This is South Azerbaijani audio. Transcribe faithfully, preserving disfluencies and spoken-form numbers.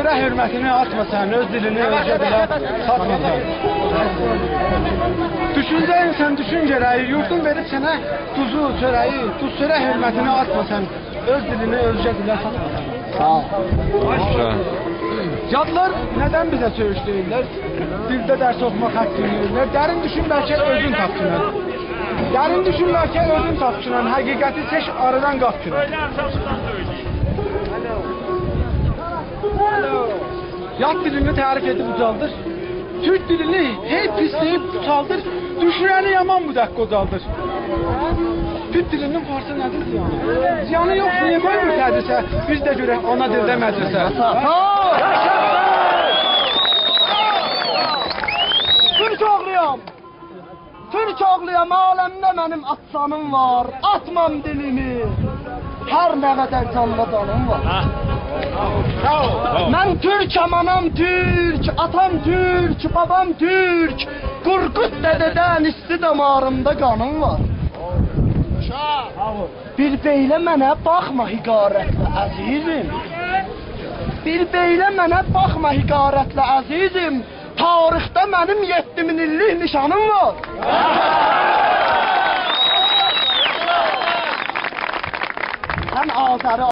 سؤره حؤرمتینی آتماسان، اؤز دیلینی اؤزگه دیله ساتماسان. دوشونجه‌یین سن دوشون گره‌یی، یوردون وئریب سنه دوزو، چؤره‌یی، دوز سؤره حؤرمتینی آتماسان، اؤز دیلینی اؤزگه دیله ساتماسان. ساغ اول. گوزل. یادلار ندن بیزه سؤیوش دئییرلر؟ دیلده درس اوخوماق حاققی وئریرلر. درین دوشون، بلکه اؤزون تاپگینان. درین دوشون، بلکه اؤزون تاپگینان. حقیقتی سئچ، آرادان قاپ کی. یاد دیلینی تعریف ائدیب اوجالدیر. تورک دیلینی هئی پیسله‌ییب اوجالدیر. دوشوننی یامان بوداق قوجالدیر. تورک دیلینین فارسا نه‌دیر زیانی؟ زیانی یوخدور، نییه قویمور تدریسه؟ بیز ده گؤرک آنا دیلده مجلسه. تورک اوغلویام. تورک اوغلویام، عالمده منیم آت سانیم وار. آتمام دیلیمی، هر نه قدر جاندا جانیم وار. من تورکم، آنام تورک، آتام تورک، بابام تورک. قورقود دده‌دن ایستی داماریمدا قانیم وار. بیر بئیله منه باخما حقارتله، عزیزیم. بیر بئیله منه باخما حقارتله، عزیزیم. تاریخده منیم یئددی مین ایللیک نیشانیم وار. سن آذری